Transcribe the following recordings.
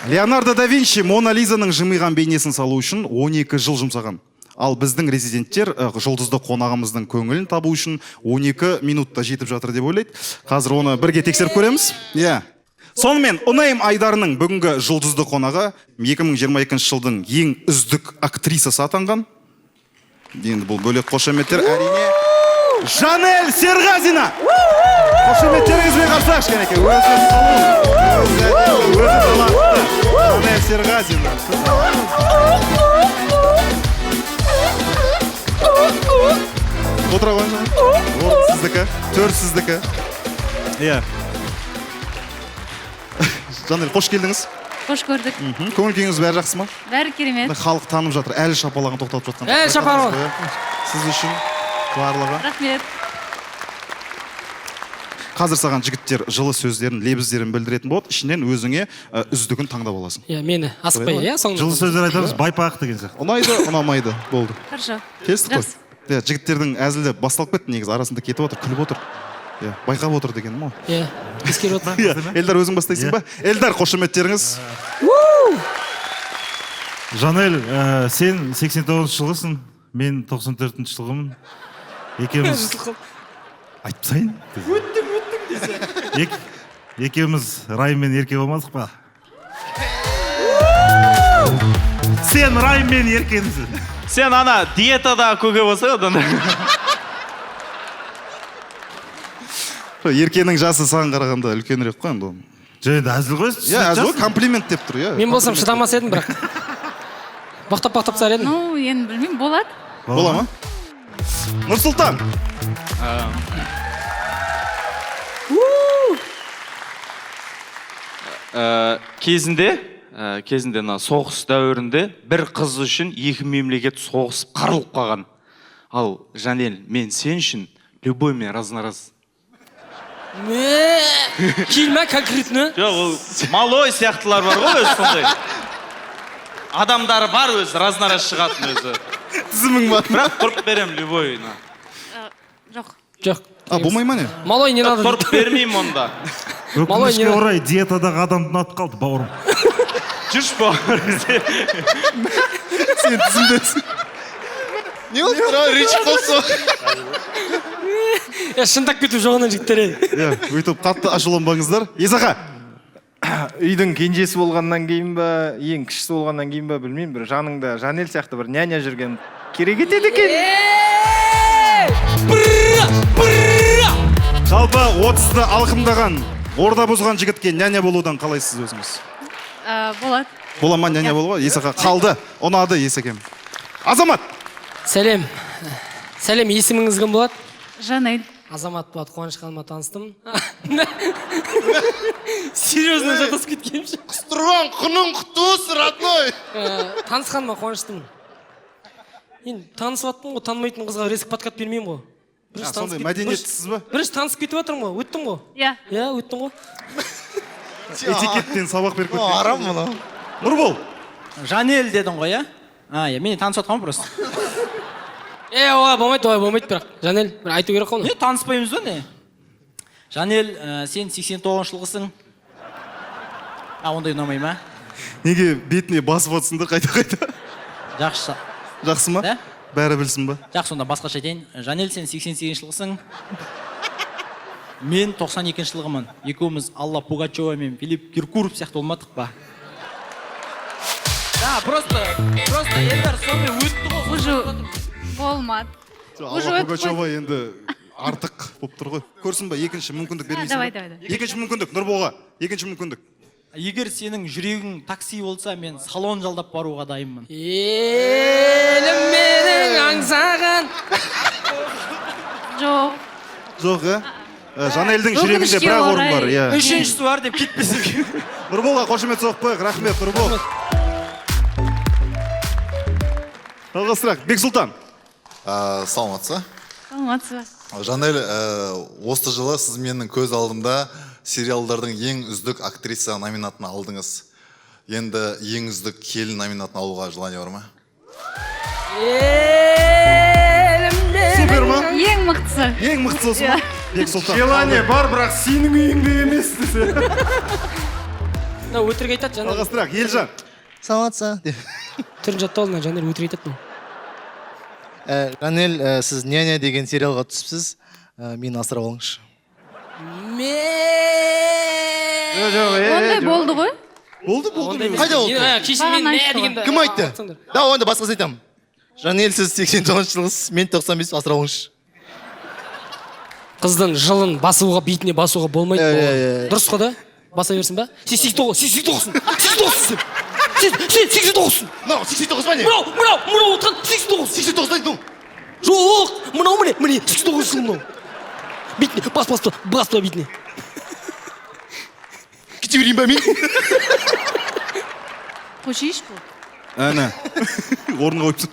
Леонардо да Винчи Мона Лизаның жымиған бейнесін салу үшін 12 жыл жұмсаған. Ал біздің резиденттер жұлдызды қонағымыздың көңілін табу үшін 12 минутта жетіп жатыр деп ойлайды. Қазір оны бірге тексеріп көреміз. Иә. Сонымен, Ұнайым айдарының бүгінгі жұлдызды қонағы 2022 жылдың ең үздік актрисасы атанған. Енді бұл бөлек қошеметтер, әрине, Жанель Серғазина. Қошеметтеріңізбен қарсы алайықшы, кәнекей. Өзі сұлу, өзі әдемі, өзі талантты. Жанель Серғазина. Отыра қойыңыз. Орын сіздікі, төр сіздікі. Иә. Жанель, қош келдіңіз. Қош көрдік. Көңіл күйіңіз бәрі жақсы ма? Бәрі керемет. Халық танып жатыр, әлі шапалағын тоқтатып жатқан. Әлі шапалағы. Сіз үшін барлығы. Рахмет. Қазір саған жігіттер жылы сөздерін, лебіздерін білдіретін болады. Ішінен өзіңе үздігін таңдап аласың. Иә, мені асықпай, иә, соңында. Жылы сөздер айтамыз, байпақ деген сияқты. Ұнайды, ұнамайды, болды. Хорошо. Келістік қой. Жақсы. Иә, жігіттердің әзілі басталып кетті негізі, арасында кетіп отыр, күліп отыр. Иә, байқап отыр дегенім ғой. Иә, ескеріп отыр. Иә, Эльдар, өзің бастайсың ба? Эльдар, қошеметтеріңіз. Жанель, сен 89 жылғысың, мен 94 жылғымын. Екеуміз айтып тастайын. Өттің, өттің десе. Екеуміз Райым мен Ерке болмадық па? Сен Райым мен Еркенсің. Сен ана диетадағы көке болсаң одан. Еркенің жасы саған қарағанда үлкенірек қой енді. Жоқ, енді әзіл ғой. Иә, әзіл ғой, комплимент деп тұр, иә. Мен болсам шыдамас едім, бірақ. Боқтап-боқтап тастар едім. Ну, енді білмеймін, болады. Бола ма? Нұрсұлтан. Кезінде мына соғыс дәуірінде бір қыз үшін екі мемлекет соғысып қырылып қалған. Ал Жанель, мен сен үшін любой мен раз на раз. Келме конкретно. Жоқ, ол малой сияқтылар бар ғой өзі сондай. Адамдары бар өзі, раз на раз шығатын өзі. Тізімің бар. Бірақ тұрып берем любойына. Жоқ. Жоқ. А, болмай ма не? Малой не надо. Тұрып бермеймін онда. Өкінішке орай диетадағы адамды ұнатып қалды, бауырым. Жүрші, бауырым. Сен тізімдесің. Не болды, ренжіп қалыпсың ғой. Шындап кетіп жоғынан жігіттер. Иә, өйтіп қатты ашуланбаңыздар. Есақа. Үйдің кенжесі болғаннан кейін ба, ең кішісі болғаннан кейін ба, білмеймін, бір жаныңда Жанель сияқты бір няня жүрген керек етеді екен. Жалпы 30-ды алқымдаған, орда бұзған жігітке няня болудан қалайсыз өзіңіз? Болады. Бола ма няня болуға? Есақа қалды, ұнады Есекем. Азамат. Сәлем. Сәлем, есіміңіз кім болады? Жанель. Азамат болады, Қуаныш ханымға таныстым. Серьезно жатасып кеткенімше. Құстырған құның құтты болсын, родной. Танысқаныма қуаныштымын. Енді танысып аттым ғой, танымайтын қызға резко подкат бермеймін ғой. Бірінші Сондай танысып мәдениетсіз ба? Бірінші танысып кетіп жатырмын ғой, өттім ғой. Иә. Иә, өттім ғой. Этикеттен сабақ беріп кеткен. Арам мынау. Нұрбол. Жанель дедің ғой, иә? А, иә, мен танысып жатқанмын просто. Олай болмайды, олай болмайды бірақ. Жанель, бір айту керек қой оны. Не, таныспаймыз ба не? Жанель, сен 89 жылғысың. А, ондай ұнамай ма? Неге бетіне басып отырсыңдар қайта-қайта? Жақсы. Жақсы ма? Да? Бәрі білсін ба? Жақсы, онда басқаша айтайын. Жанель, сен 88 жылғысың. Мен 92 жылғымын. Екеуміз Алла Пугачева мен Филипп Киркоров сияқты болмадық па? Да, просто Эльдар сонымен өтті ғой. Уже болмады. Уже Алла өтіп Пугачева енді артық болып тұр ғой. Көрсін ба, екінші мүмкіндік бермейсің Давай, ба? давай, давай. Екінші мүмкіндік Нұрболға. Екінші мүмкіндік. Егер сенің жүрегің такси болса, мен салон жалдап баруға дайынмын. Елім менің аңсаған. Жоқ. Жоқ, ә? Жанельдің жүрегінде Өкінішке бір-ақ орын бар, орай. иә. Үшіншісі бар деп кетпесек. Нұрболға қошемет соғып қояйық. Рахмет, Нұрбол. Жалғастырақ. Бексұлтан. Саламатсыз ба? Саламатсыз ба? Жанель, осы жылы сіз менің көз алдымда сериалдардың ең үздік актриса номинатын алдыңыз. Енді ең үздік келін номинатын алуға желание бар ма? Супер ма? Ең мықтысы. Ең мықтысы осы ма? Бексұлтан. Желание бар, бірақ сенің үйіңде емес десе. Мынау өтірік айтады, Жанель. Жалғастырайық. Елжан. Саламатсыз ба? Түрін жаттап алдым, Жанель өтірік айтады мынау. Жанель, сіз «Няня» деген сериалға түсіпсіз. Мені асырап алыңызшы. Жоқ, жоқ. Ондай болды ғой. Болды, болды. Қайда болды? Кешір, мен Бағана мә айтты ғой. дегенді. Кім айтты? Да, онда басқасын айтамын. Жанель, сіз 89 жылғысыз, мен 95, асырап алыңызшы. Қыздың жылын басуға, бетіне басуға болмайды. Иә. Дұрыс қой да? Баса берсін ба? Сен 89, сен 89-сың. 89-сың сен. Сен 89-сың. Мынау 89 па не? Мынау, мынау, мынау отырған 89. 89 айттым. Жоқ, мынау міне, міне 89 жыл мынау. Бетіне бас, бас, бас бетіне. Кете берейін ба мен? Қойшайшы бұл. Әне. Орнына қойыпсың.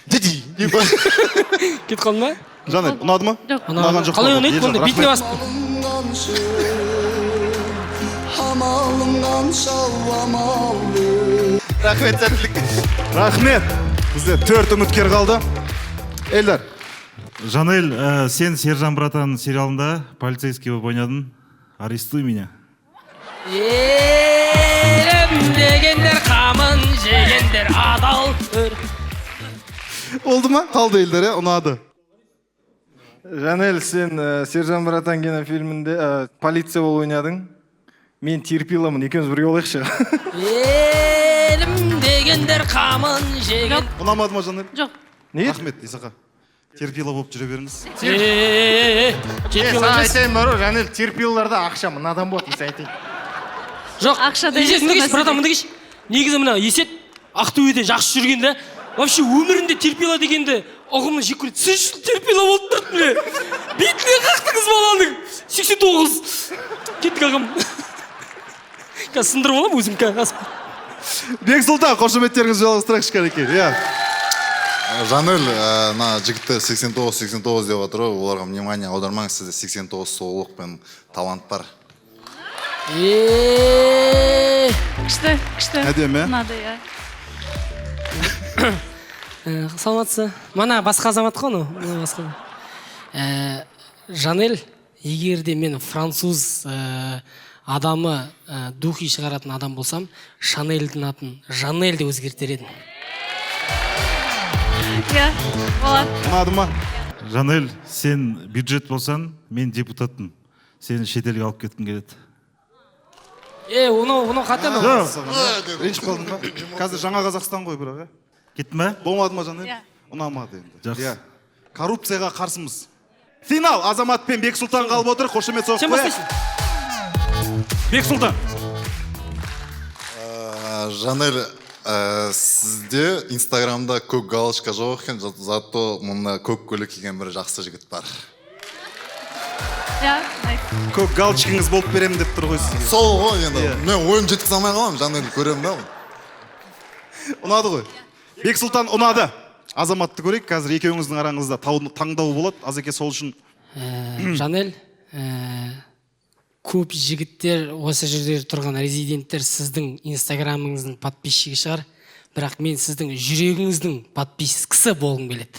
Деди. Кетіп қалдың ба? Жанель, ұнады ма? Жоқ. Ұнаған жоқ. Қалай па? ұнайды Елжан, бұнда? Бетіне рахмет. басып. Рахмет, сәттілік. Рахмет. Бізде төрт үміткер қалды. Эльдар. Жанель, сен «Сержан Братан» сериалында полицейский болып ойнадың. Арестуй меня. Елім дегендер, қамын жегендер адал өр. Болды ма? Қалды Эльдар, иә? Ұнады. Жанель, сен «Сержан Братан» кинофильмінде полиция болып ойнадың. Мен терпиламын, екеуміз бірге болайықшы. Елім дегендер, қамын жеген. Ұнамады ма, Жанель? Жоқ. Неге? Рахмет, Исақа. Терпила болып жүре беріңіз. Е, Е, саған айтайын бар ғой, Жанель, терпилаларда ақша мынадан болады, мен саған айтайын. Жоқ. Ақшада Есет, емес мында келші, мәселе. братан, мында келші. Негізі мына Есет Ақтөбеде жақсы жүрген да. Вообще өмірінде терпила дегенді ұғымын жек көреді. Сіз үшін терпила болып тұрды міне. Бетіне қақтыңыз баланың. 89. Кеттік, ағам. Қазір сындырып аламын өзім қазір. Бексұлтан, қошеметтеріңізді жалғастырайықшы, кәнекей. Иә. Жанель, мына жігіттер 89, 89 деп жатыр ғой, оларға внимание аудармаңыз, сізде 89 сұлулық пен талант бар. Е. Күшті, күшті. Әдемі. Ұнады, иә. Саламатсыз. Мана басқа азамат қой анау. Мына басқа. Жанель, егер де мен француз адамы, духи шығаратын адам болсам, Шанельдің атын Жанель деп өзгертер едім. Иә, болады. Ұнады ма? Жанель, сен бюджет болсаң, мен депутатпын. Сені шетелге алып кеткім келеді. Е, оны қате мынау. Ренжіп қалдың ба? Қазір Жаңа Қазақстан ғой бірақ, иә? Кетті ме? Болмады ма, Жанель? Иә. Ұнамады енді. Жақсы. Иә. Коррупцияға қарсымыз. Финал Азамат пен Бексұлтан қалып отыр. Қошемет соғып Сен қояйық. бастайсың. Бексұлтан. Жанель, сізде Инстаграмда көк галочка жоқ екен, зато мұнда көк көйлек киген бір жақсы жігіт бар. Иә, ұнайды. Көк галочкаңыз болып беремін деп тұр ғой сізге. Сол ғой енді. Иә. Мен ойым жеткізе алмай қаламын, Жанель көремін да. Ұнады ғой. Бексұлтан ұнады. Азаматты көрейік. Қазір екеуіңіздің араңызда таңдау болады. Азеке, сол үшін Жанель, көп жігіттер, осы жерде тұрған резиденттер сіздің инстаграмыңыздың подписчигі шығар, бірақ мен сіздің жүрегіңіздің подпискісі болғым келеді.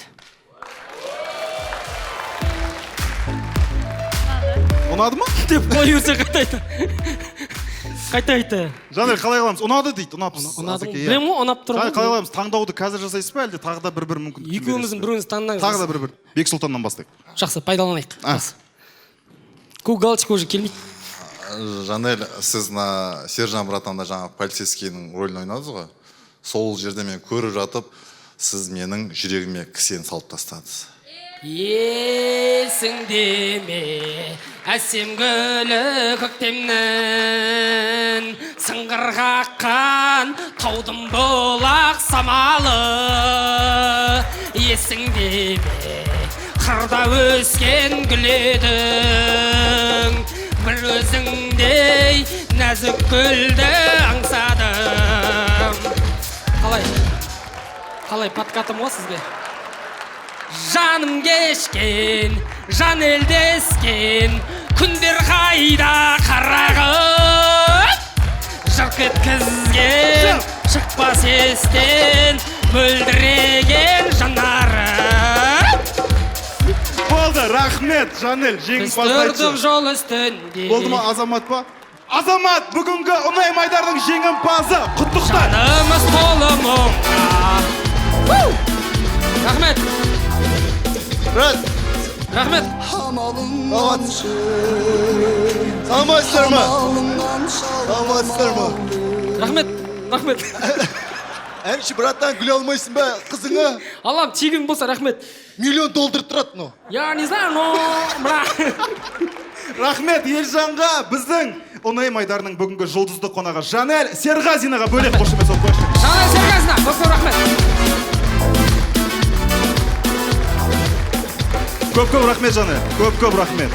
Ұнады ма? Деп қоя берсе, қайта айта. Қайта айта. Жанель, қалай қыламыз? Ұнады дейді, ұнапсыз. Ұнады. Азеке, иә. Білемін ғой, ұнап тұр Жанель, ғой. қалай қыламыз? Таңдауды қазір жасайсыз ба, әлде тағы да бір-бір мүмкіндік Екеуміздің біреуіңіз таңдаңыз. Тағы да бір-бір. Бексұлтаннан бастайық. Жақсы, пайдаланайық. А. Көк галочка уже келмейді. Жанель, сіз мына «Сержан Братанда» жаңа полицейскийдің рөлін ойнадыңыз ғой. Сол жерде мен көріп жатып, сіз менің жүрегіме кісен салып тастадыңыз. Есіңде ме, әсем гүлі көктемнің, сыңғыр қаққан таудың бұлақ самалы? Есіңде ме, қырда өскен гүл едің, бір өзіңдей нәзік гүлді аңсадым. Қалай, қалай, подкатым ғой сізге. Жаным кешкен, жан елдескен күндер қайда, қарағым? Жырқ еткізген шықпас естен мөлдіреген жанары. Болды, рахмет, Жанель, Біз жеңімпаз тұрдық айтшы. жол үстінде. Болды ма, Азамат па? Азамат бүгінгі Ұнай Майдардың жеңімпазы. Құттықтаймын. Жанымыз толы мұңға. Рахмет. Брат. Рахмет. Саламатсыздар ма? Саламатсыздар ма? Рахмет. Рахмет. Әнші, братан, күле алмайсың ба қызыңа? Аллам, тегін болса, рахмет. Миллион толтырып тұрады мынау. Я не знаю, но мына. Рахмет Елжанға, біздің Ұнай Майдарының бүгінгі жұлдызды қонағы Жанель Серғазинаға бөлек қошемет соғып қояйықшы. Жанель Серғазина, көп көп рахмет. Көп көп рахмет, Жанель. Көп көп рахмет.